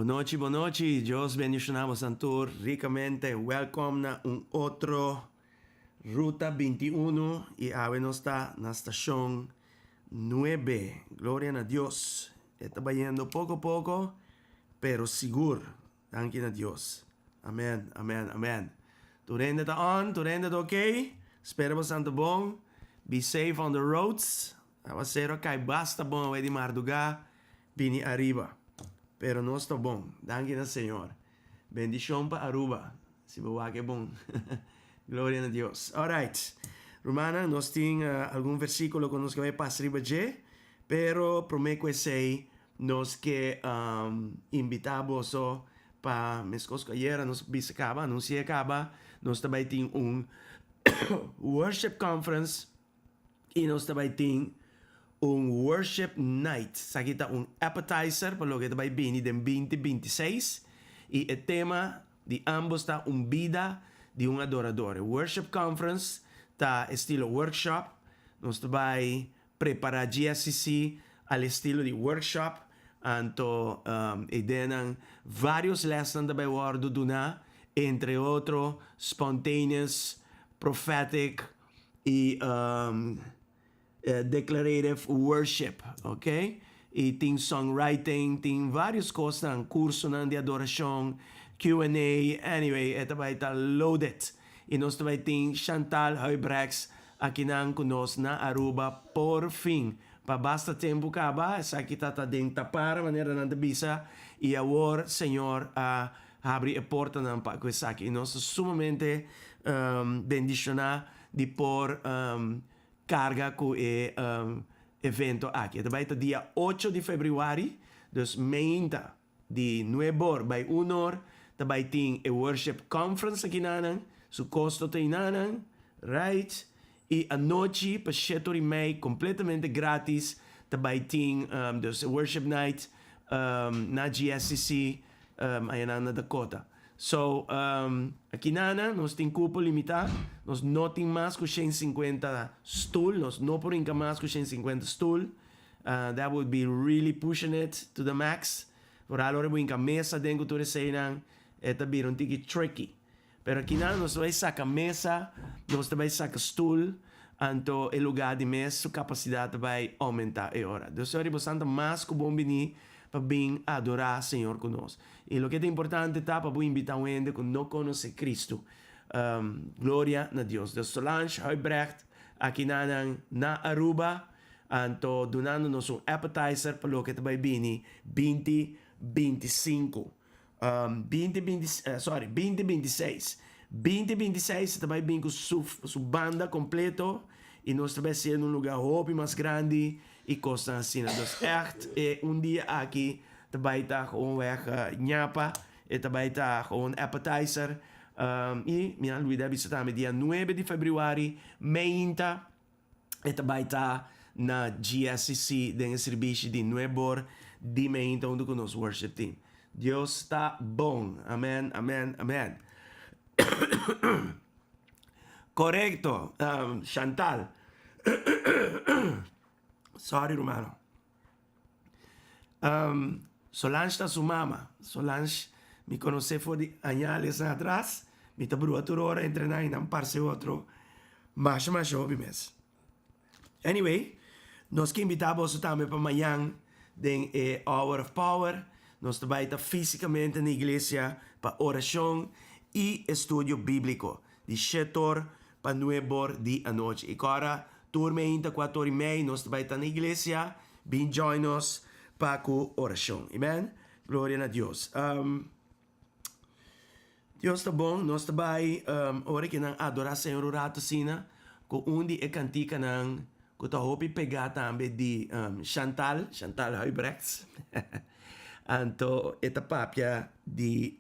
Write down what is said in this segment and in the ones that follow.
Bon nochi, bon nochi. Dios bendiciona bosan tur ricamente. Welcome na un otro Ruta 21 y awe nos ta na stacion 9. Gloria na Dios. E ta bayendo poco poco, pero sigur. Danki na Dios. Amen, amen, amen. Tur hende ta on, tur hende ta ok. Spera bosan ta bon. Be safe on the roads. Awacero a cay basta bon awe di marduga bini ariba. Pero nos ta bon. Danki na Señor. Bendicion pa Aruba. Si bo wak e bon. Gloria na Dios. Alright. Rumannan, nos tin algun versiculo cu nos ke bay pasa riba dje. Pero prome cu esey nos ke invita boso pa mescos cu ayera nos bisa caba, anuncia caba, nos ta bay tin un worship conference y nos ta bay tin un worship night. Esaki ta un appetizer pa loke ta bay bini den binti binti seis y e tema di ambos ta un bida di un adorador. E worship conference ta estilo workshop, nos ta bay prepara GSCC al estilo di workshop, anto e denan varios lesnan ta bay wordo duna, entre otro spontaneous, prophetic y declarative worship, ok, y tin songwriting, tin varios cosnan, cursonan di adoracion, Q and A, anyway e ta bay ta loaded. Y nos ta bay tin Chantal Huybrechts akinan cu nos na Aruba por fin. Pa basta tempo caba, esaki ta ta den tapara manera nan ta bisa y awor Señor a habri e portanan pa cu esaki. Y nos ta sumamente bendiciona di por carga cu e evento aki. E ta bay ta dia ocho di februari, dus meinta. Di nuebor bai unor ta bai tin e worship conference akinanan, su kosto ta inanan, right? I anochi pa shetor i mei completamente gratis ta bai tin dus e worship night na GSCC ayanan na Dakota. So akinanan nos tin cupo limita, nos no tin mas cu 150 stoel, nos no por hinca mas cu 150 stoel. That would be really pushing it to the max. Vooral ora bo hinca mesa den cu tur eseinan, e ta bira un tiki tricky. Pero akinan nos ta bay saca mesa, nos ta bay saca stoel, anto e lugar di mes su capacidad ta bay aumenta e ora. Dus ora bosan ta mas cu bon bini pa bin adora Señor cu nos. Y loke ta importante ta pa bo invita un hende cu no conoce Cristo. Gloria na Dios. Dus Solange Huybrecht akinanan na Aruba. Anto dunando nos un appetizer pa loke ta bai bini binti 25. 20 20 sorry 20 26. 20 26 ta bai bin ku su su banda kompleto i nos ta bai hasié na un lugá hopi mas grandi i kosnan asina. Dus ègt e un dia aki ta bai ta gewoonweg ñapa, e ta bai ta gewoon appetizer. I mi a lubida bisa tambe dia nuebe di febrüari meinta. E ta bai ta na GSCC den e sirbishi di nuebor di meinta huntu ku nos worship team. Dios ta bon. Amen, amen, amen. Korekto, Chantal. Sorry, rumano. Solange ta su mama. Solange mi konosé for di añalesnan atras. Mi ta brua tur ora entre nan i nan parse otro masha masha hopi mes. Anyway, nos ke invitá boso tambe pa mañan den e Hour of Power. Nos ta bai ta físikamente na iglesia pa orashon i estudio bíbliko di shetor pa nuebor di anochi. I kòrda, tur meinta kuator i mei nos ta bai ta na iglesia. Bin join nos pa ku orashon. Amen. Gloria na Dios. Dios ta bon, nos ta bai ora ke nan adorá Señor un rato asina ku un di e kantikanan ku ta hopi pegá tambe di Chantal, Chantal Huybrechts. Anto e ta papia di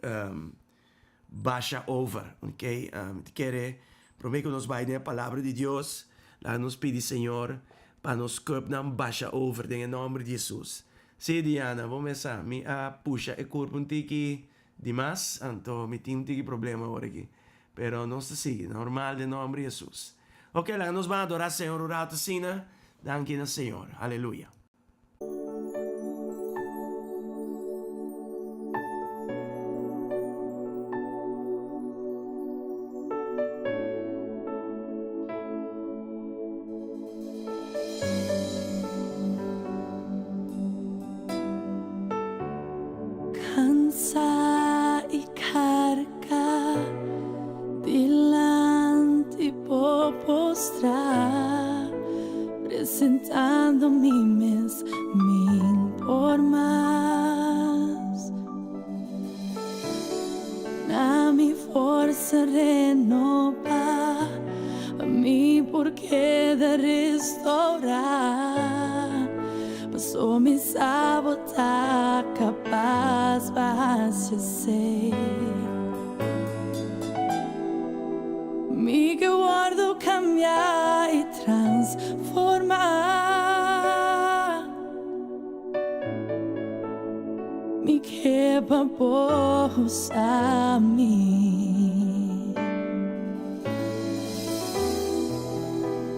basha over, ok. Mi ta kere promé ku nos bai den e palabra di Dios, laga nos pidi Señor pa nos kòpnan basha over den e nòmber di Hesus. Sí, Diana, bo mes sa, mi a pusha e kurp un tiki Di mas, anto mi tin un tiki problema awor aki. Pero nos ta sigui, normal den nomber di Jesus. Ok, laga nos ban adora Señor un rato asina. Danki na Señor. Aleluya. Cansa y carga dilanti bo postra, presentando mi mes min por mas. Na mi forsa renoba, mi por keda restaura, paso mi sa bo ta kapas pa hasi esei. Mi ke wòrdu kambiá i transformá. Mi ke pa bo usa mi.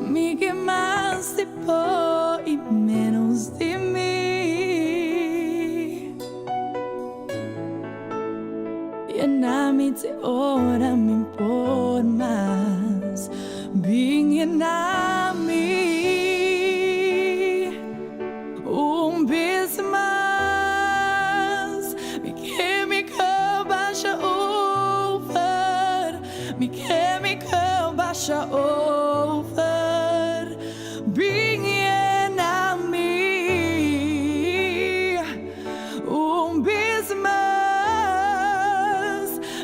Mi ke mas di bo i menos di mi. Yena mi te ora mi por mas. Bin yena mi un bes mas. Mi ke mi ke basha over. Mi ke mi ke basha over. Bin yena mi un bes mas.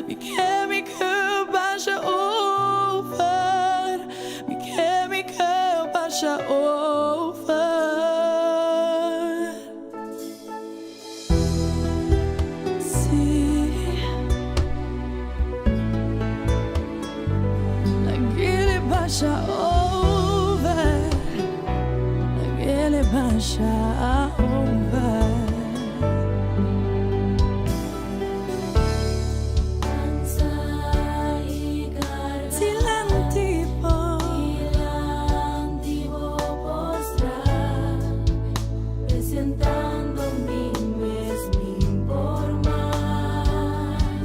Mi ke mi ke basha over. Mi ke mi ke basha over. Sí. Lag'e basha over. Lag'e basha over. Dilanti bo.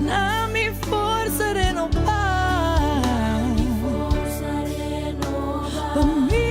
Na mi forsa renobá. Pa mi.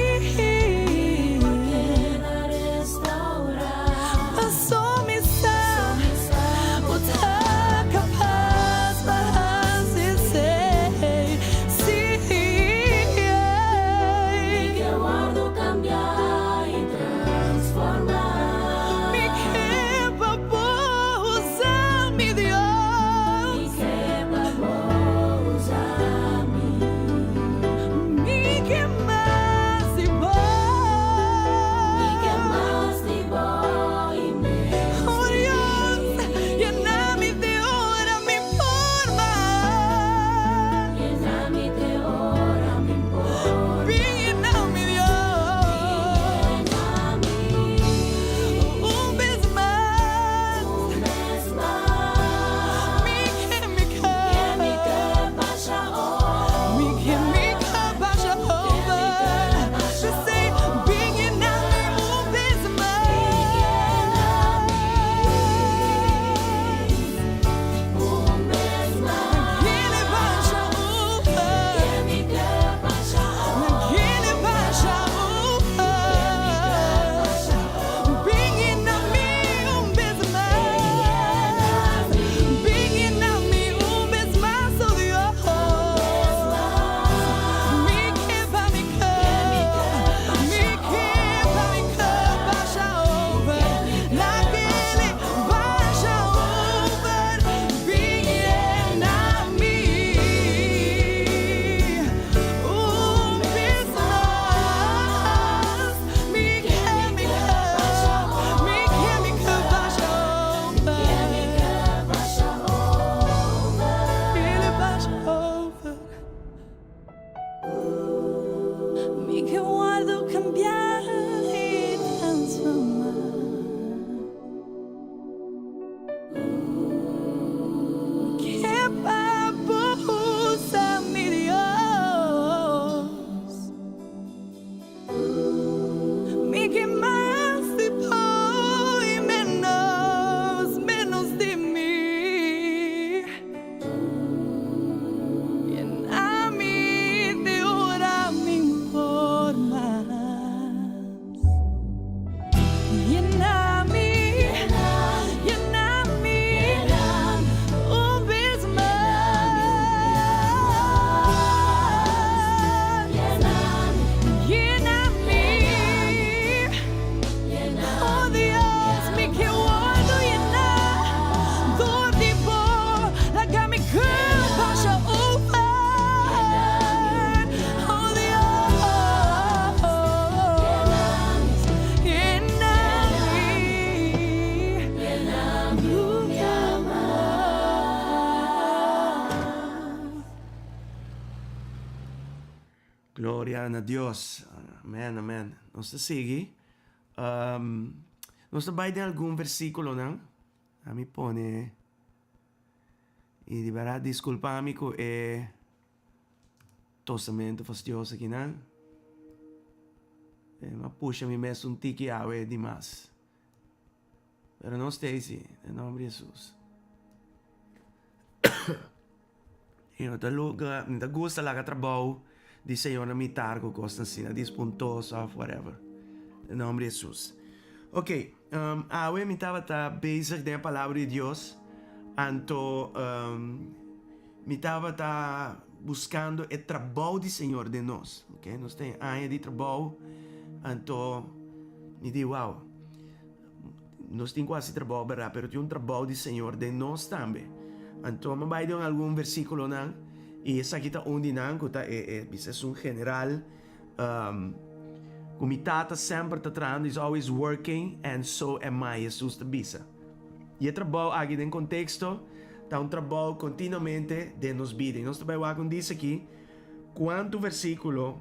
Gloria na Dios. Amen, amen. Nos ta sigui. Nos ta bai den algun versiculonan. A mi pone y di berdad disculpa mi cu e tosamento fastioso akinan. E m'a pusha mi mes un tiki awe di mas. Pero no Stacy, den nomber di Jesus. Y no ta luga, mi ta gusta laga trabou di Señor na mitar cu cosnan asina, dispuntoso of whatever. Den nomber di Jesus. Ok, um, awe mi tabata bezig den e palabra di Dios, anto um, mi tabata buscando e trabou di Señor den nos. Ok, nos ta den aña di trabou, anto mi di, wow, Nos tin ku hasi trabou bèrdat, pero tin un trabou di Señor den nos tambe. Anto mi a bai den algun versíkulonan i esaki ta un di nan ku ta e e bisa esun general ku mi Tata semper ta trahando, he's always working and so am I, Hesus ta bisa. I e trabou aki den konteksto ta un trabou kontinuamente den nos bida. I nos ta bai wak un dis aki kuantu versíkulo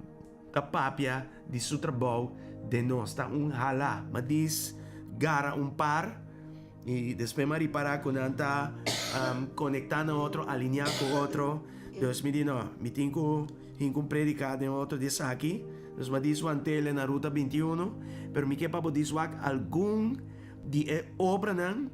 Ta papia di su trabou den nos. Ta un hala. Ma dis gara un par y despues m'a ripara cu nan ta conecta na otro, alinea cu otro. Dus mi di no, mi tin cu hinca un predica den otro di esaki. Dus m'a dis wantele na Ruta 21, pero mi ke pa bo dis wak algun di e obranan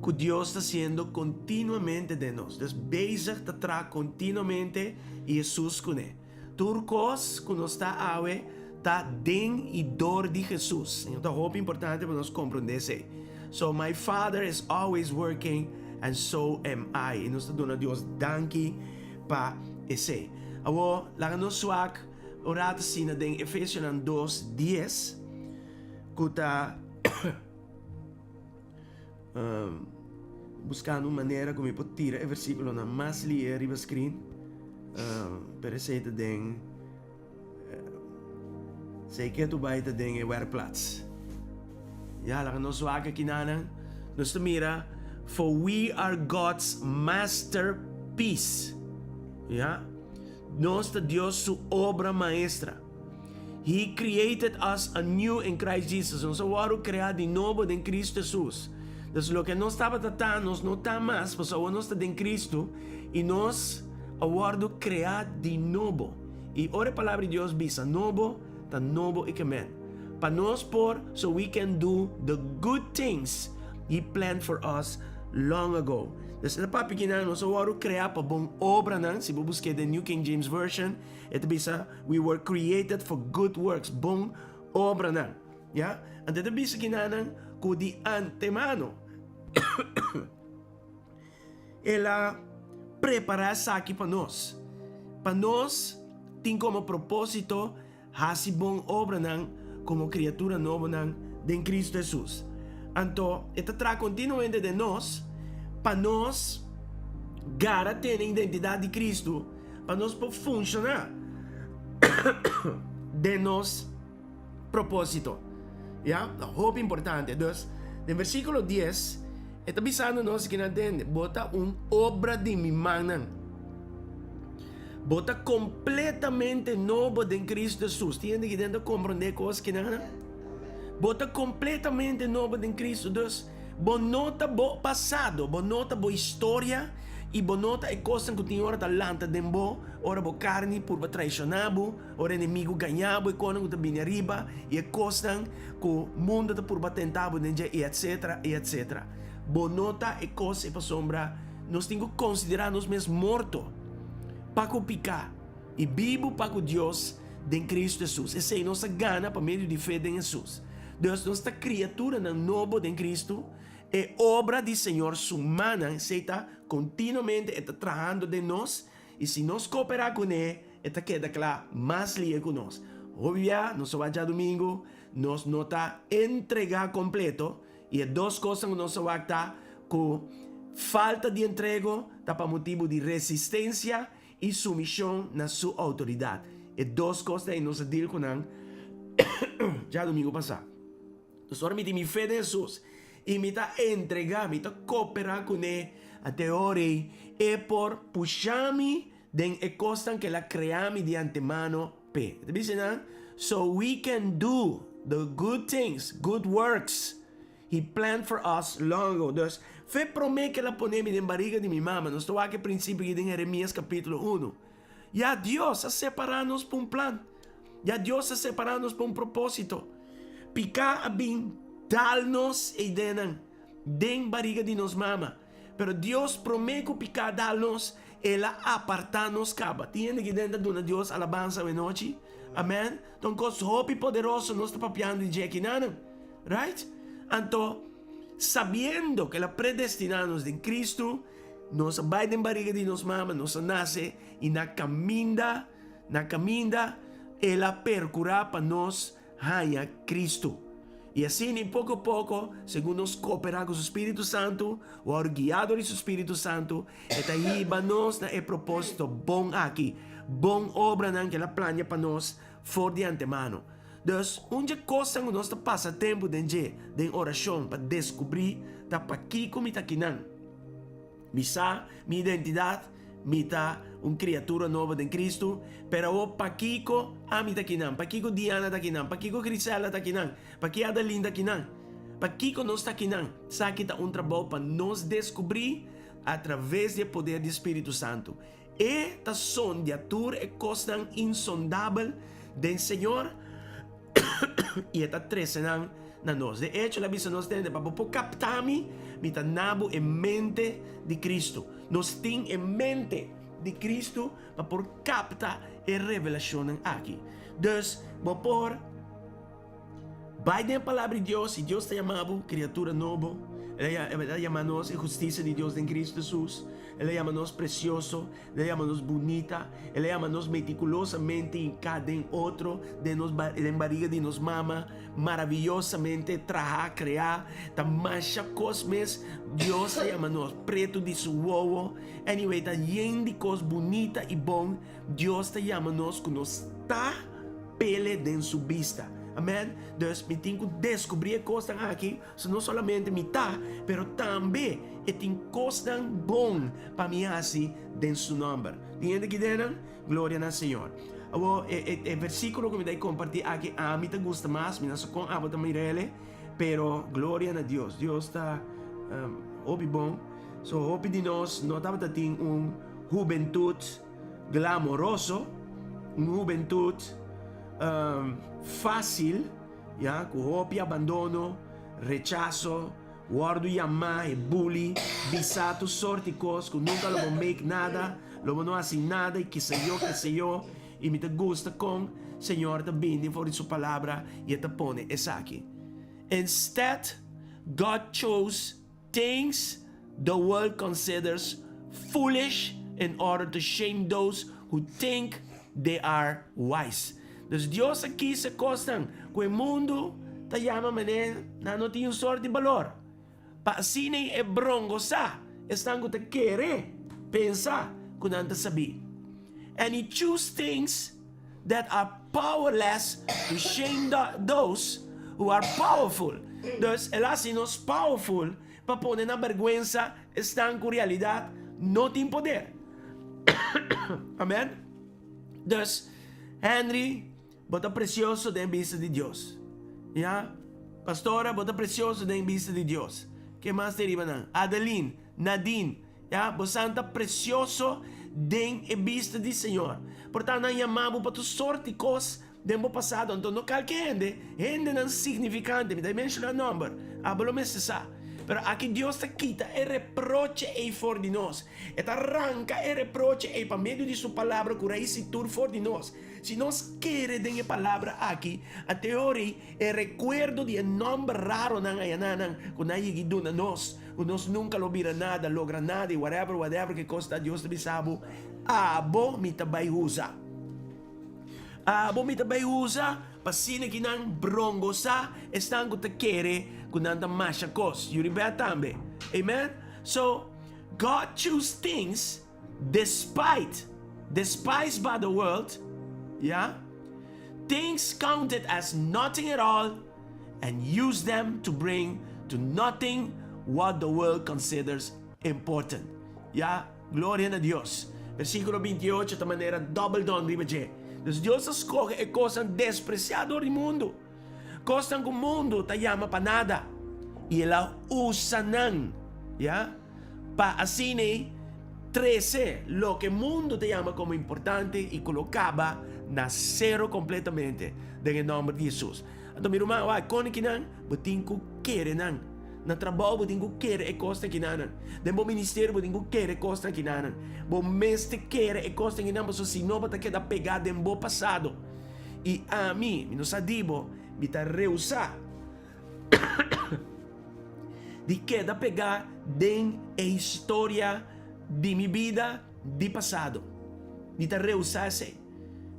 ku Dios ta hasiendo kontinuamente den nos. Dus bezig ta traha kontinuamente i Hesus kuné. Tur kos ku nos ta awe ta den i dor di Hesus. I ta hopi importante pa nos komprondé esei. So my Father is always working and so am I. I nos ta duna Dios danki pa esei. Awor laga nos wak un rato asina den Efesionan dos dies ku ta. Buscando un manera cu mi por tira e versiculonan mas lie riba screen, pero esey ta den, esey ketu bay ta den e werkplaats. Ya, laga nos wak aki nanan, nos ta mira, For we are God's masterpiece. Ya, nos ta Dios su obra maestra. He created us anew in Christ Jesus. Nos a wòrdu kreá di nobo den Kristu Hesus. Dus loke nos tabata ta, nos no ta mas, pasobra awor nos ta den Kristu i nos a wòrdu kreá di nobo. I ora e Palabra di Dios bisa nobo, ta nobo i kemen. Pa nos por, so we can do the good things He planned for us long ago. Dus e ta papia kinan nos a wòrdu kreá pa bon obranan, si bo busk'é den New King James Version, E ta bisa, We were created for good works, bon obranan. Ya? Anto e ta bisa kinanan ku di antemano el a prepará esaki pa nos, pa nos tin komo propósito hasi bon obranan komo kriatura nobonan den Kristu Hesus. Anto e ta traha kontinuamente den nos pa nos gara tene identidat di Kristu. Pa nos por funshoná den nos propósito. Ya, ta hopi importante. Dus, den versíkulo dies, e ta bisando nos kinan tende, Bo ta un obra di mi mannan. Bo ta kompletamente nobo den Kristu Hesus. Tin hende ki den ta komprondé kos kinan? Bo ta kompletamente nobo den Kristu. Dus, Bo no ta bo pasado, bo no ta bo historia i bo no ta e kosnan ku tin ora ta lanta den bo ora bo karni purba traishoná bo, ora enemigu gañá bo, e kosnan ku ta bini ariba i e kosnan ku mundu ta purba tentá bo den dje i etsetera i etsetera. Bo no ta e kos ei pasobra nos tin ku konsiderá nos mes morto pa ku piká i bibu pa ku Dios den Kristu Hesus. Esei nos a gana pa medio di fe den Hesus. Dus nos ta kriaturanan nobo den Kristu, e obra di Señor su mannan, esei ta kontinuamente e ta trahando den nos, i si nos kooperá kuné, e ta keda kla mas lihe ku nos. Hopi bia nos a wak djadumingu, nos no ta entregá kompleto, i e dos kosnan ku nos a wak ta ku falta di entrego ta pa motibu di resistensia i sumishon na su outoridat. E dos kosnan ei nos a deal ku nan djadumingu pasá. Nos ora mi tin mi fe den Hesus i mi ta entregá, mi ta kooperá kuné, ante ora ei e por pusha mi. den e kosnan ku el a krea mi di antemano p'e. E ta bisa nan, So we can do the good things, good works, He planned for us long ago. Dus, fe promé ku el a pone mi den bariga di mi mama, nos ta wak e prinsipio aki den Jeremias kapítulo unu. Ya Dios a separá nos pa un plan. Ya Dios a separá nos pa un propósito. Piká a bin dal nos e ideanan den bariga di nos mama. Pero Dios promé ku piká dal nos, El a apartá nos kaba. Tin hende ki den ta duna Dios alabansa awenochi? Amèn. Ta un kos hopi poderoso nos ta papiando di dje akinanan. Right? Anto, sabiendo ku El a predestiná nos den Kristu, nos a bai den bariga di nos mama, nos a nase, i na kaminda, na kaminda, El a perkurá pa nos haña Kristu. I asina, poko poko, segun nos kooperá ku su spiritu santu, wòrdu guiá dor di su spiritu santu, e ta hiba nos na e propósito bon aki, bon obranan ku el a plania pa nos for di antemano. Dus, un dje kosnan ku nos ta pasa tempu den dje den orashon pa deskubrí ta pakiko mi ta akinan. Mi sa mi identidat, mi ta un kriatura nobo den Kristu, pero awor pakiko ami ta akinan? Pakiko Diana ta akinan? Pakiko Grisela ta akinan? Paki Adeline ta akinan? Pakiko nos ta akinan? Esaki ta un trabou pa nos deskubrí atraves di e poder di Spiritu Santu. E ta sondia tur e kosnan insondabel den Señor i e ta trese nan na nos. De echo, el a bisa nos tende, Pa bo por kapta mi, mi ta na bo e mente di Kristu. Nos tin e mente di Kristu pa por kapta e revelashonnan aki. Dus, bo por bai den e Palabra di Dios i Dios ta yama bo kriatura nobo. El a yama nos e hustisia di Dios den Kristu Hesus. El a yama nos presioso, El a yama nos bunita, El a yama nos metikulosamente hinká den otro, den nos den bariga di nos mama, maraviyosamente trahá, kreá. Ta masha kos mes Dios ta yama nos, pretu di su wowo. Anyway, ta yen di kos bunita i bon Dios ta yama nos ku nos ta pele den su bista. Amen. Dus mi tin ku deskubrí e kosnan aki. So no solamente mi ta, pero tambe e tin kosnan bon pa mi hasi den su nòmber. Tin hende ki den nan? Gloria na Señor. Awor, e, e, e versíkulo ku mi ta kompartí aki, ami ta gusta mas, mi no sa kon abo ta mira ele, pero gloria na Dios. Dios ta um, hopi bon. So hopi di nos no tabata tin un hubentut glamoroso, un hubentut um, fácil, Ya, ku hopi abandono, rechaso, wòrdu yamá e bully, bisá tur sort di kos ku nunka lo bo make nada, lo bo no hasi nada i kiseyo kiseyo, i mi ta gusta kon Señor ta bini for di su palabra i e ta pone esaki. Instead, God chose Things the world considers foolish in order to shame those who think they are wise. Dus Dios a kisa kosnan ku e mundu ta yama manera nan no tin un sort di balor, pa asina e brongosá esnan ku ta kere pensa ku nan ta sabí. And he choose things that are powerless to shame those who are powerful. Dus el a hasi nos powerful pa pone na bergwensa esnan ku realidat no tin poder. Amen. Dus, Henry, bo ta precioso den bista di Dios. Ya? Pastora, bo ta precioso den bista di Dios. Ke mas tin riba nan? Adeline, Nadine, Ya, bosan ta precioso den e bista di Señor. Por ta nan yama bo pa tur sort di cos den bo pasado, anto no calke hende, hendenan significante, mi ta menciona nomber, abo lo mester sa. Pero aki Dios ta kita e reproche ei for di nos. E ta ranca e reproche ei pa medio di su palabra cu rais i tur for di nos. Si nos kere den e palabra aki, ante ora ei e recuerdo di e nomber raronan ayananan cu nan a yegi duna nos, Ku nos nunka lo bira nada, logra nada i whatever whatever ke kos ta Dios ta bisa bo, abo mi ta bai usa. Abo mi ta bai usa pa asina ki nan brongosá esnan ku ta kere ku nan ta masha kos. Yuribet tambe. Amen? So, God choose things despite, despised by the world, ya, things counted as nothing at all, and use them to bring to nothing what the world considers important. Ya, gloria na Dios. Versíkulo 28 ta manera dòbel don riba dje. Dus Dios a skohe e kosnan despresiá dor di mundu, kosnan ku mundu ta yama pa nada, i el a usa nan, ya, pa asina trese loke mundu ta yama komo importante i ku lo kaba na sero kompletamente den e nòmber di Hesus. Anto mi ruman, wak, kon kinan bo tin ku kere nan. Na trabou bo tin ku kere e kosnan kinanan. Den bo ministerio bo tin ku kere e kosnan kinanan. Bo mester kere e kosnan kinan pasobra si no bo ta keda pegá den bo pasado. I ami, mi no sa di bo, mi ta rehusá di keda pegá den e historia di mi bida di pasado. Mi ta rehusá esei.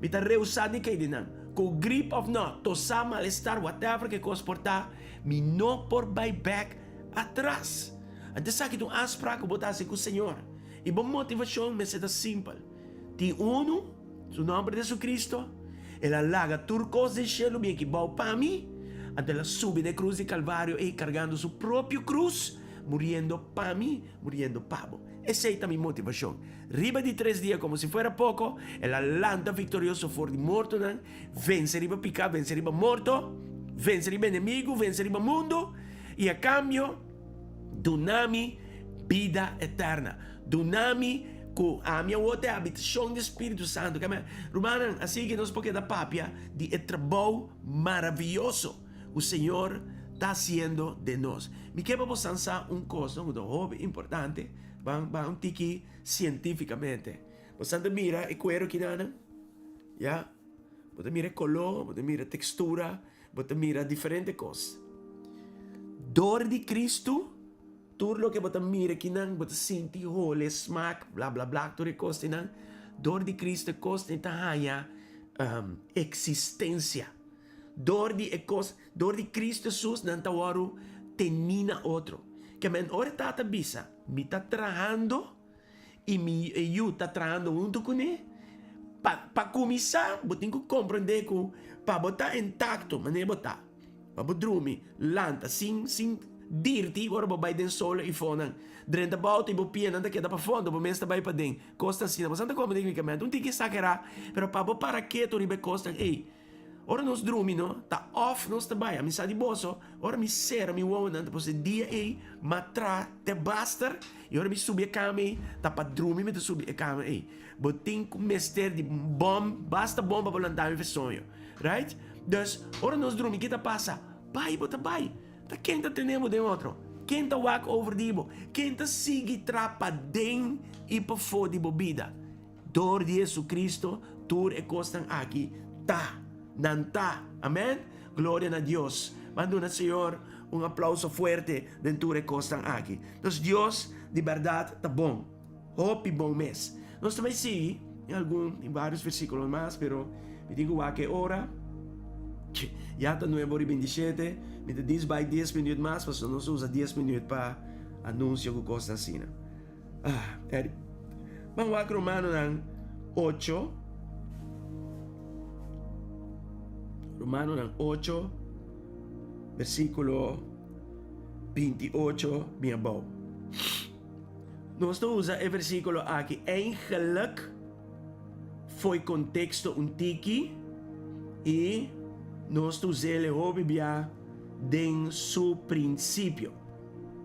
Mi ta rehusá di kei di nan. Ku grip òf no, tosá, malestar, whatever ke kos por ta, Mi no por bai bek atras. Anto esaki ta un afsprak ku bo ta hasi ku Señor. I bo motivashon mester ta simpel. Tin unu, su nòmber ta Jesucristo, el a laga tur kos den shelu bin aki bou pa mi, anto el a subi na e krus di Kalvario ei kargando su propio krus, muriendo pa mi, muriendo pa bo. Esei ta mi motivashon. Riba di tres dia, komo si fuera poko, el a lanta viktorioso for di mortonan, Vense riba piká, vense riba morto, vense riba enemigu, vense riba mundu, i a kambio duna mi bida eterna. Duna mi ku ami awor ta e habitashon di Spiritu Santu. Keme, rumannan, asiki nos por keda papia di e trabou maravioso ku Señor ta hasiendo den nos. Mi ke pa bo san sa un kos ku ta hopi importante, ban ban un tiki sientífikamente. Bo san ta mira e kuero kinanan? Ya, bo ta mira e koló, bo ta mira e tekstura, bo ta mira diferente kos. Dor di Kristu, tur loke bo ta mira akinan, bo ta sinti, hole, smak, bla bla bla, tur e kosnan, dor di Kristu e kosnan ta haña eksistensia. Dor di e kos, dor di Kristu Hesus nan ta wòrdu tení na otro. Ke men ora e Tata bisa, Mi ta trahando, i mi yu ta trahando huntu kuné. Pa pa kuminsá bo tin ku komprendé ku pa bo ta intakto manera bo ta, pa bo drumi, lanta sin sin dirti ora bo bai den solo i fonan, drenta bo outo i bo pianan ta keda pafó anto bo mes ta bai paden, kos ta asina. Bo sa ta komprendé klikamente un tiki exagerá, pero pa bo para ketu riba e kosnan ei. Ora nos drumi no ta off nos ta bai. Ami sa di boso, ora mi sera mi wowonan ta pos e dia ei m'a tra te baster i ora mi subi e kama ei ta pa drumi mi ta subi e kama ei. Bo tin ku mester di bom, basta bom pa bo lanta mi fe soño. Right? Dus ora nos drumi ki ta pasa? Bai bo ta bai. Ta ken ta tene bo den otro? Ken ta wak over di bo? Ken ta sigui tra paden i pafó di bo bida? Dor di Jesucristo tur e cosnan aki ta. Nan ta. Amen. Gloria na Dios. Ban duna Señor un aplauso fuerte den tur e cosnan aki. Nos Dios di berdad ta bon. Hopi bon mes. Nos ta bay sigui en algun, en varios versiculos mas, pero mi tin cu wak e ora. Ya ta nuebe ora y bintishete. Mi ta dis bay dies minuut mas, pasobra nos ta usa dies minuut pa anuncio cu cosnan asina. Ah, Eric. Ban wak Romanonan 8. Romanonan 8, versículo 28 bin abou. Nos ta usa e versículo aki eigenlijk fo'i contexto un tiki i nos ta us'é hopi bia den su principio.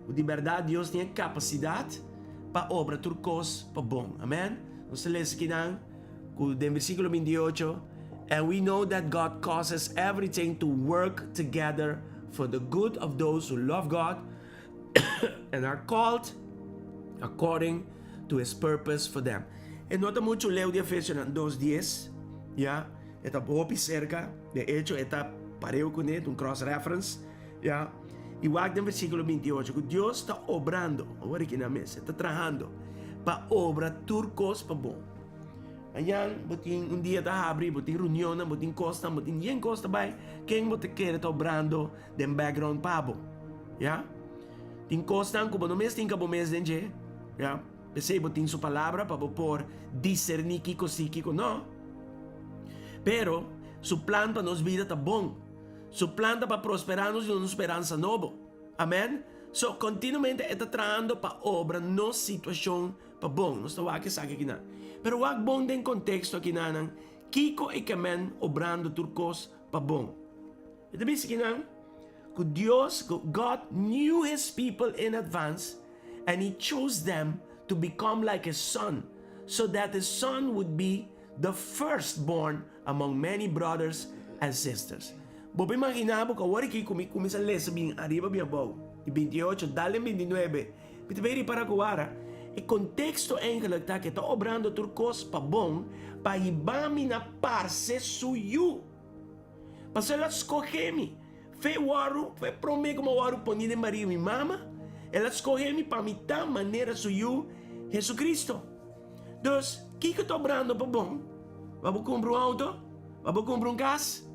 Ku di bèrdat Dios tin e kapasidat pa obra tur kos pa bon. Amen. Nos ta lesa kinan ku den versíkulo 28, And we know that God causes everything to work together for the good of those who love God and are called according to his purpose for them. E no ta muchu leu di Efesionan dos dies, ya, e ta hopi serka, de echo e ta pareu kuné, ta un cross reference. Ya, i wak den versíkulo 28 ku Dios ta obrando, awor aki nan mes, e ta trahando pa obra tur kos pa bon. Mañan bo tin un dia ta habri, bo tin reunionnan, bo tin kosnan, bo tin yen kos ta bai, ken bo ta kere ta obrando den background pa bo? Ya, tin kosnan ku bo no mes tin ka bo mes den dje, ya, p'esei bo tin su palabra pa bo por diserní kiko sí, kiko no. Pero su plan pa nos bida ta bon. Su plan ta pa prosperá nos i duna nos speransa nobo. Amèn. So, kontinuamente e ta trahando pa obra nos situashon pa bon. Nos ta wak esaki akinan. Pero wak bon den konteksto akinanan, kiko e ke men obrando tur kos pa bon? E ta bisa akinan ku Dios, ku God knew his people in advance and he chose them to become like his son, so that his son would be the firstborn among many brothers and sisters. Bo por imaginá bo ku awor aki ku mi kuminsá lesa bin ariba bin abou, di 28 dal den 29, mi ta bay ripará ku wara e konteksto eigenlik ta ku e ta obrando tur kos pa bon pa hiba mi na parse su yu. Pasobra el a skohe mi. Fe wòru, fe promé ku mi a wòru poní den bariga mi mama, el a skohe mi pa mi ta manera su yu Jesucristo. Dus, kiko ta obrando pa bon? Pa bo kumpra un outo? Pa bo kumpra un kas?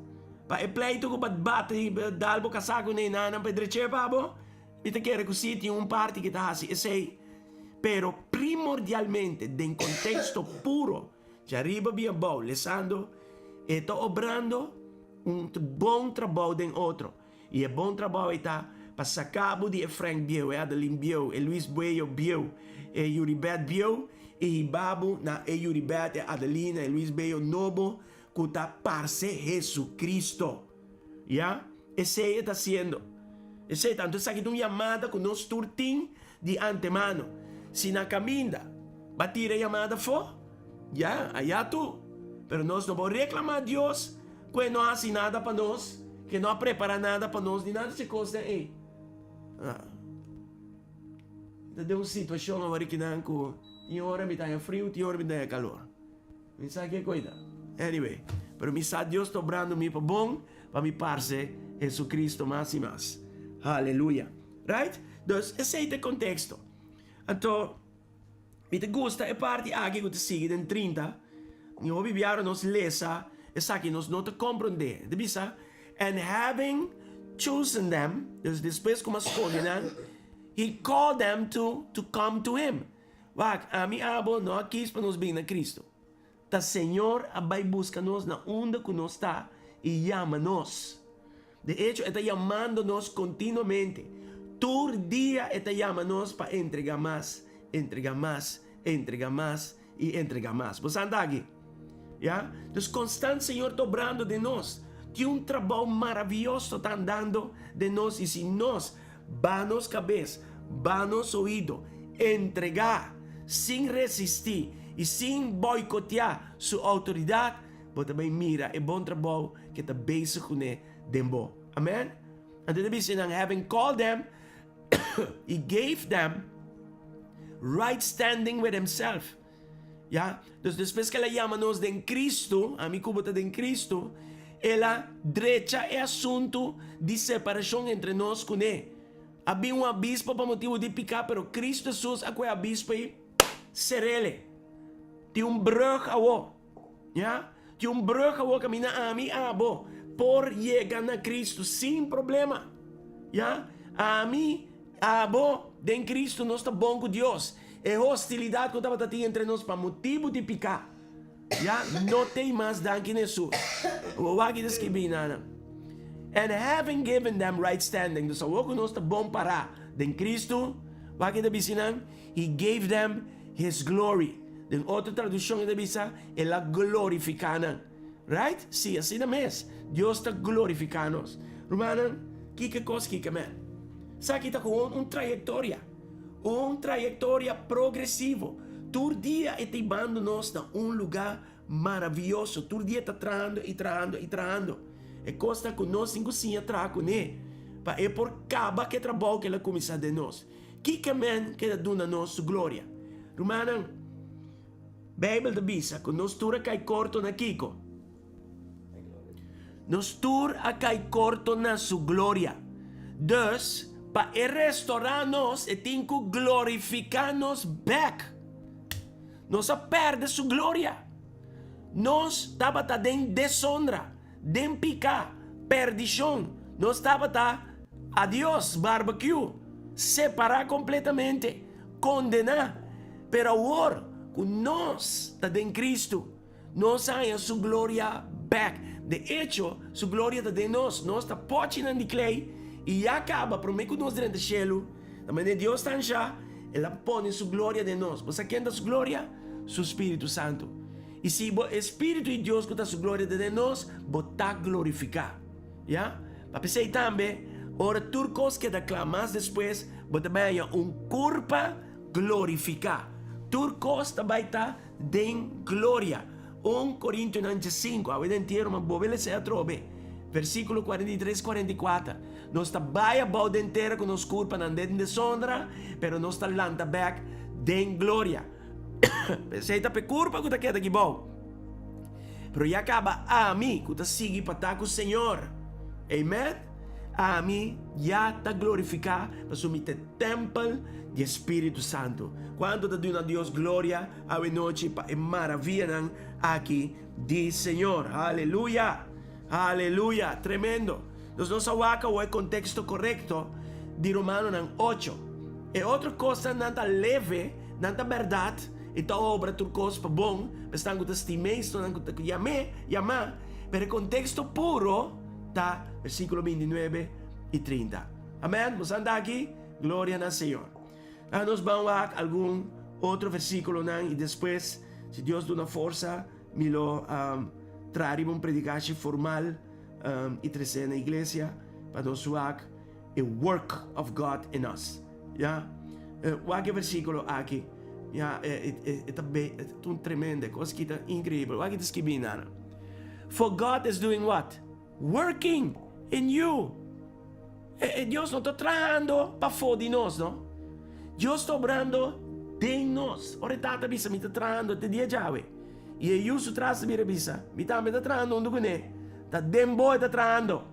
Pa e pleito ku bo a bati dal bo kasá kuné nanan pa e drech'é pa bo? Mi ta kere ku sí tin un parti ku ta hasi esei, pero primordialmente den konteksto puro djariba bin abou lesando e ta obrando un bon trabou den otro i e bon trabou ei ta pa saka bo di e Frank bieu, e Adeline bieu, e Luis Buello bieu, e Yuribet bieu i hiba bo na e Yuribet, e Adeline, e Luis Bello nobo ku ta parse Jesucristo. Ya, esei e ta hasiendo. Esei ta. Anto esaki ta un yamada ku nos tur tin di antemano. Si na kaminda bo a tira e yamada afó, ya, ayá tu. Pero nos no por reklamá Dios ku e no a hasi nada pa nos, ku e no a prepará nada pa nos, ni nada di e kosnan ei. Ah. Ta den un situashon awor kinan ku tin ora mi ta haña friu, tin ora mi ta haña kalor. Mi sa ke koita. Anyway, pero mi sa Dios ta obrando mi pa bon, pa mi parse Jesucristo mas i mas. Haleluya. Right? Dus, esei ta e konteksto. Anto, mi ta gusta e parti aki ku ta sigui den 30. Mi hopi biaha nos lesa esaki nos no ta komprondé. E ta bisa, And having chosen them, dus despues ku mi a skohe nan, He called them to to come to Him. Wak, ami abo no a kis pa nos bin na Cristo. Ta Señor a bai busca nos na unda cu nos ta y yama nos. De hecho, E ta yamando nos continuamente. Tur dia E ta yama nos pa entrega mas, entrega mas, entrega mas y entrega mas. Bo sa anda aki? Ya? Dus constant Señor ta obrando den nos. Tin un trabou maraviyoso ta andando den nos y si nos Ba nos kabes, ba nos oido, entregá sin resistí i sin boikoteá su outoridat, bo ta bai mira e bon trabou ku e ta bezig kuné den bo. Amèn? Anto e ta bisa nan, Having called them, he gave them right standing with himself. Ya, dus despues ku el a yama nos den Kristu, ami ku bo ta den Kristu, el a drecha e asuntu di separashon entre nos kuné. A bin un abispo pa motibu di piká, pero Kristu Hesus a kohe abispo i ser'el. Tin un brùg awor. Ya, tin un brùg awor kaminda ami i abo por yega na Kristu sin problema. Ya, ami Abo, den Cristo nos ta bon cu Dios. E hostilidad cu tabata tin entre nos pa motibu di pica, ya no t'ey mas danki na Jesus. Awor wak ta skibi nan. And having given them right standing, dus awor cu nos ta bon para den Cristo, wak ta bisa nan, He gave them His glory. Den otro traduccion e ta bisa, El a glorifica nan. Right? Sí, asina mes. Dios ta glorifiká nos. Rumannan, kiko e kos kiko men? Esaki ta gewoon un trayektoria. Un trayektoria progresivo. Tur dia e ta hibando nos na un lugá maravioso. Tur dia e ta trahando i trahando i trahando. E kos ta ku nos tin ku siña traha kuné pa e por kaba ku e trabou ku el a kuminsá den nos. Kiko men keda duna nos su gloria? Rumannan. Bijbel ta bisa ku nos tur a kai korto na kiko? Nos tur a kai korto na su gloria. Dus, pa e restorá nos, e tin ku glorifiká nos bèk. Nos a pèrdè su gloria. Nos tabata den desonra, den piká, pèrdishon. Nos tabata, adios, barbecue, separá kompletamente. Kondená. Pero awor ku nos ta den Kristu, nos a haña su gloria bèk. De echo, su gloria ta den nos. Nos ta pòchinan di klei i ya kaba promé ku nos drenta shelu. Ta manera Dios ta anshá. El a pone su gloria den nos. Bo sa ken ta su gloria? Su Spiritu Santu. I si bo e Spiritu di Dios ku ta su gloria ta den nos, bo ta glorifiká. Ya? Pa p'esei tambe, ora tur kos keda kla mas despues, bo ta bai haña un kurpa glorifiká. Tur kos ta bai ta den gloria. Un Korintionan diesinku, awe den tiero, ma bo bel esei atrobe, versíkulo 43, 44. Nos ta bai abou den tera ku nos kurpanan den desonra, pero nos ta lanta bèk den gloria. P'esei ta p'e kurpa ku ta keda aki bou. Pero ya kaba ami ku ta sigui pa ta ku Señor. Amen. Ami ya ta glorifiká pasobra mi ta e tèmpel di e Spiritu Santu. Kuantu ta duna Dios gloria awe nochi pa e maravianan aki di Señor. Aleluya! Aleluya! Tremendo! Nos no sa wak awor e konteksto korekto di Romanonan ocho. E otro kosnan nan ta leve, nan ta bèrdat, i ta obra tur kos pa bon pa esnan ku ta stim'é i esnan ku ta yam'é, yamá, pero e konteksto puro ta versíkulo bintinuebe i trinta. Amèn? Bo sa anda aki? Gloria na Señor. Laga nos ban wak algun otro versíkulonan i despues, si Dios duna forsa, mi lo traha riba un predikashi formal i trese na iglesia pa nos wak e work of God in us. Ya, wak e versíkulo aki. Ya, e ta be, e ta un tremendo, e kos aki ta inkreibel. Wak e ta skibí nana. For God is doing what? Working in you. E, e Dios no ta trahando pafó di nos, no. Dios ta obrando den nos. Ora e Tata bisa, mi ta trahando te dia djawe. I e Yu su tras ta bira bisa, mi tambe ta trahando huntu kuné. Ta den bo e ta trahando.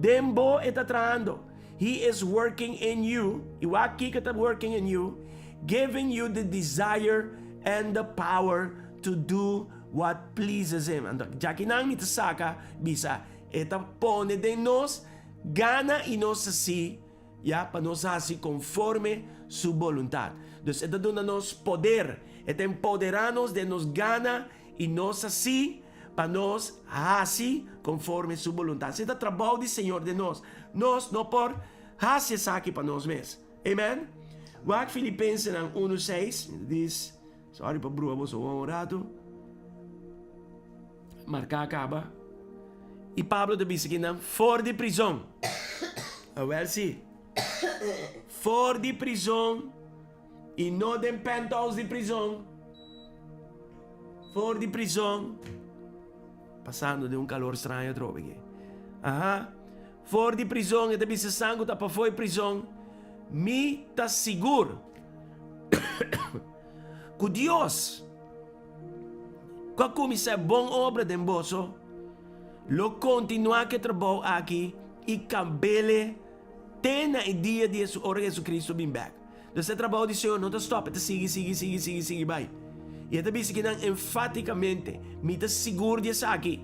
Den bo e ta trahando. He is working in you. I wak kiko ta working in you? Giving you the desire and the power to do what pleases him. Anto, djakinan mi ta saka bisa, e ta pone den nos gana i nos hasi, ya, pa nos hasi konforme su boluntat. Dus e ta duna nos poder, e ta empoderá nos den nos gana i nos hasi pa nos hasi konforme su boluntat. Esei ta trabou di Señor den nos. Nos no por hasi esaki pa nos mes. Amen? Wak Filipensenan unu seis, dis, sorry pa brua boso un ratu. Marká kaba. I Pablo ta bisa kinan for di prizon. Awel si. For di prizon i no den penthouse di prizon. For di prizon. Pasando den un kalor straño atrobe aki. Aha. For di prizon e ta bisa esnan ku ta pafó e prizon, Mi ta sigur ku Dios ku a kuminsá e bon obra den boso, lo kontinuá ku e trabou aki i kamb'el te na e dia di ora Jesucristo bin bèk. Dus e trabou di Señor no ta stòp, e ta sigui, sigui, sigui, sigui, sigui bai. I e ta bisa kinan enfátikamente, Mi ta sigur di esaki.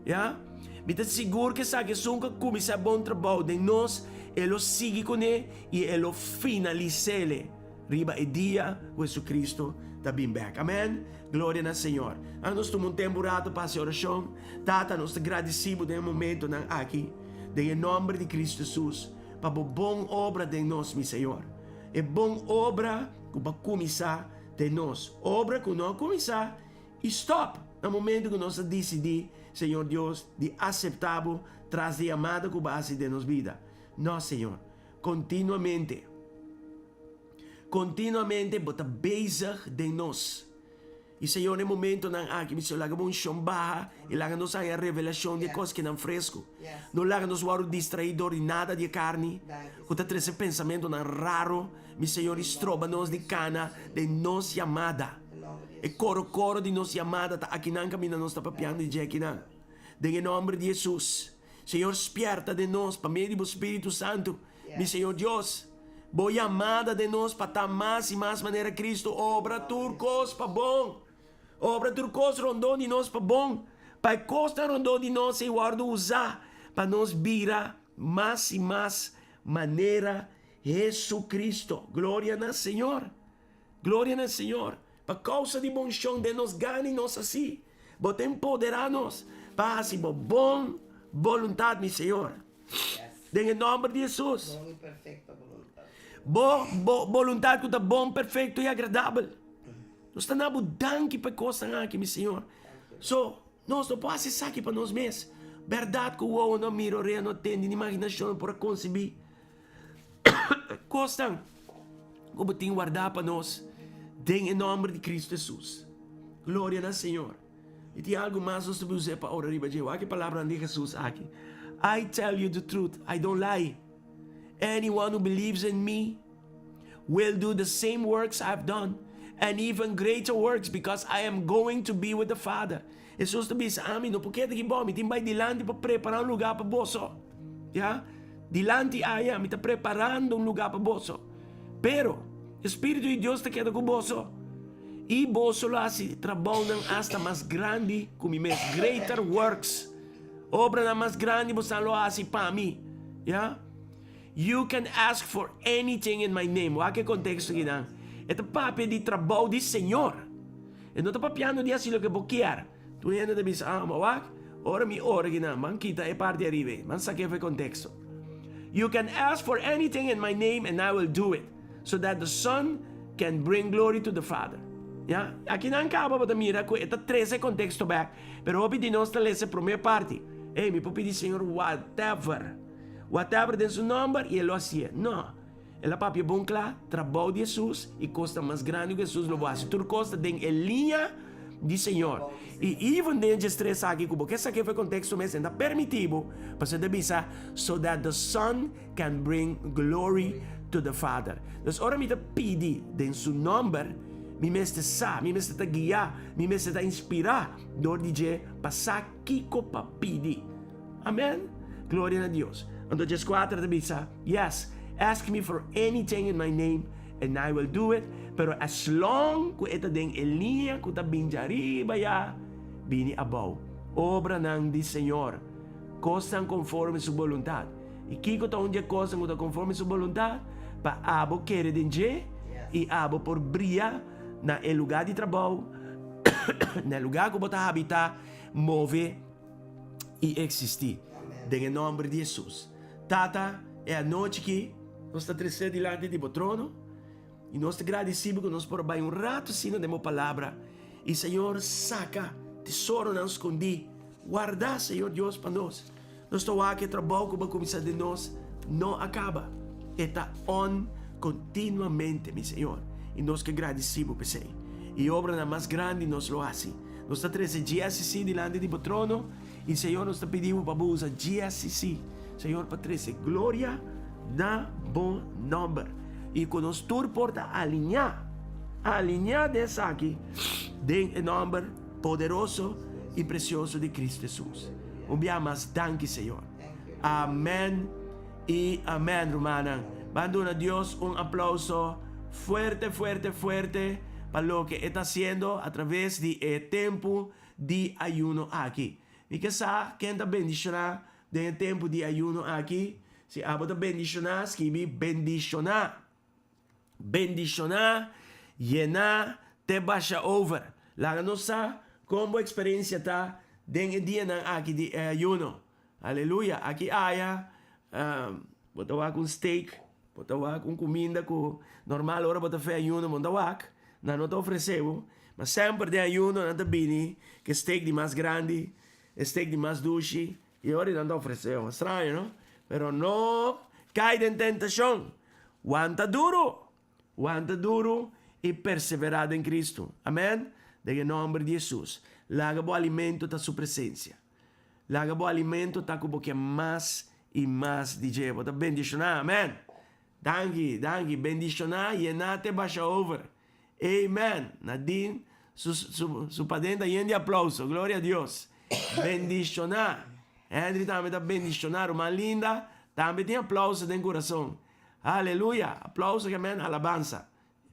Ya? Mi ta sigur ku esaki esun ku a kuminsá e bon trabou den nos, e lo sigui kuné i e lo finalis'é. Riba e dia ku Jesucristo ta bin bek. Amen. Gloria na Señor. Laga nos tuma un tempu rato pa hasi orashon. Tata, nos ta gradisí Bo den e momentonan aki, den e nomber di Cristo Jesus, pa Bo bon obra den nos, mi Señor. E bon obra ku Bo a kuminsá den nos. Obra ku no a kuminsá i stòp na momento ku nos a disidí, Señor Dios, di aseptá Bo tras di yamada ku Bo a hasi den nos bida. No, Señor. Kontinuamente. Kontinuamente bo ta bezig den nos. I Señor, e momentonan aki, mi Señor, laga bo unshon baha i laga nos haña revelashon di e kos kinan fresku. No laga nos wòrdu distraí dor di nada di e karni ku ta trese pensamentonan raro, mi Señor, i stroba nos di kana den nos yamada. E koro-koro di nos yamada ta akinan kaminda nos ta papiando di dje akinan. Den e nòmber di Hesus. Señor, spièrta den nos pa medio di bo Spiritu Santu, mi Señor Dios. Bo yamada den nos pa ta mas i mas manera Cristo, obra tur kos pa bon. Obra tur kos rondó di nos pa bon, pa e kosnan rondó di nos ei wòrdu usá pa nos bira mas i mas manera Jesucristo. Gloria na Señor! Gloria na Señor! Pa kousa di bo unshon den nos gana i nos hasi. Bo ta empoderá nos pa hasi bo bon boluntat, mi Señor. Den e nòmber di Hesus. Bo bo boluntat ku ta bon, perfekto i agradabel. Nos ta na bo danki pa e kosnan aki, mi Señor. So, nos no por hasi esaki pa nos mes. Bèrdat ku wowo no a mira, orea no a tende, ni imaginashon no por a konsebí kosnan ku bo tin wardá pa nos den e nòmber di Kristu Hesus. Gloria na Señor. I tin algu mas nos ta bin us'é pa ora riba dje. Wak e palabranan di Hesus aki, I tell you the truth, I don't lie. Anyone who believes in me will do the same works I've done and even greater works because I am going to be with the Father. Hesus ta bisa, Ami no por keda aki bo, mi tin bai dilanti pa prepara un lugar pa boso. Ya? Dilanti aya mi ta preparando un lugar pa boso. Pero, e Spiritu di Dios ta keda ku boso. I boso lo hasi trabounan asta mas grandi ku mi mes. Greater works. Obranan mas grandi bosan lo hasi pa mi. Ya? You can ask for anything in my name. Wak e konteksto akinan. E ta papia di trabou di Señor. E no ta papiando di hasi loke bo kier. Tur hende ta bisa, ah, ma wak, ora mi ora akinan, ban kita e parti ariba ei. Ban sak'é for e konteksto. You can ask for anything in my name and I will do it, so that the Son can bring glory to the Father. Ya? Akinan kaba bo ta mira ku e ta trese e konteksto bèk, pero hopi di nos ta lesa e promé parti. Ey, mi por pidi Señor whatever. Whatever den su nomber y e lo hacié. No. El a papia bon cla, trabou di Hesus y cosnan mas grandi cu Hesus lo bo haci. Tur cos ta den e liña di Señor. Y even den dje stres aki cu bo ke saké for e contexto mes, e ta permiti bo pasobra e ta bisa, so that the Son can bring glory to the Father. Dus ora mi ta pidi den su nomber, mi mester sa, mi mester ta guiá, mi mester ta inspirá dor di dje pa sa kiko pa pidi. Amen! Gloria na Dios. Anto djeskuater ta bisa, Yes, ask me for anything in my name and I will do it, pero as long ku e ta den e liña ku ta bin djariba ya bini abou. Obranan di Señor, kosnan konforme Su boluntat. I kiko ta un di e kosnan ku ta konforme Su boluntat? Pa abo kere den dje i abo por bria na e lugá di trabou, na e lugá ku bo ta habitá, move. i eksistí. Den e nòmber di Hesus. Tata, e anochi ki nos ta tresé dilanti di bo trono i nos ta gradisí bo ku nos por a bai un ratu asina den bo palabra i, Señor, saka tesoronan skondí, wardá, Señor Dios, pa nos. Nos ta wak e trabou ku bo a kuminsá den nos no a kaba. E ta on kontinuamente, mi Señor, i nos ke gradisí bo p'esei. I obranan mas grandi nos lo hasi. Nos ta trese GSCC dilanti di bo trono i Señor nos ta pidi bo pa bo usa GSCC, Señor, pa trese gloria na bo nomber i ku nos tur por ta aliñá, aliñá den esaki den e nomber poderoso i presioso di Cristo Jesus. Un bia mas danki Señor. Amen i amen rumannan. Ban duna Dios un aplauso fuerte fuerte fuerte pa loke e ta hasiendo a traves di e tempu di ayuno aki. Mi ke sa ken ta bendishoná den e tempu di ayuno aki. Si abo ta bendishoná, skibi bendishoná. Bendishoná, yená te basha over. Laga nos sa kon bo eksperensia ta den e dianan aki di e ayuno. Aleluya! Aki aya bo ta wak un steak, bo ta wak un kuminda ku normal ora bo ta fe ayuno bo no ta wak, nan no ta ofresé bo, ma semper den ayuno nan ta bini ku e steak di mas grandi, e steak di mas dushi, i ora nan ta ofresé bo. Straño no? Pero no kai den tentashon, wanta duru! Wanta duru i perseverá den Kristu. Amen! Den e nòmber di Hesus, laga bo alimento ta su presensia. Laga bo alimento ta ku bo ke mas i mas di dje. Bo ta bendishoná. Amen! Danki, danki. Bendishoná, yená te basha over. Amen! Nadine su, su, su paden ta yen di aplauso. Gloria a Dios. Bendishoná. Henry tambe ta bendishoná. Ruman Linda tambe tin aplauso den kurason. Aleluya! Aplauso ke men alabansa.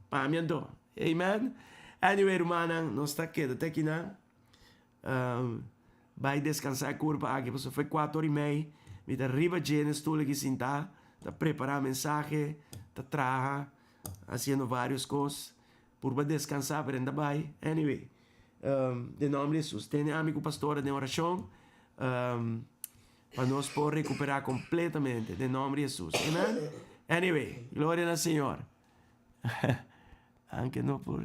Pa mi anto. Amen! Anyway, rumannan, nos ta keda te akinan. Bai descansá e curpa aki pasobra foi cuatro ora y mei mi ta riba dje na stoel aki sintá ta prepará mensahe ta traha haciendo varios cos purba descansá pero e no ta bai anyway den nomber di Hesus tene ami cu pastora den oracion pa nos por recuperá completamente den nomber di Hesus amen. Anyway, gloria na Señor. Aunke no por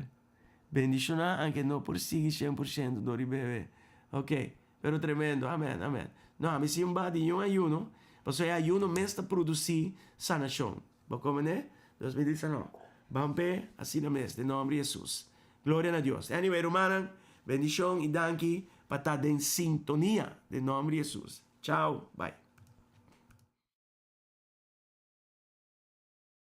bendishoná, aunke no por sigui 100% dor di bebe. Ok, pero tremendo, amen, amen. No, ami si un ba di un ayuno, pasobra e ayuno mes ta produsí sanashon. Bo komprendé? Dus mi bisa no, ban p'e asina mes, den nòmber di Hesus. Gloria na Dios. Anyway, rumannan, bendishon i danki pa ta den sintonia, den nòmber di Hesus. Chao, bai.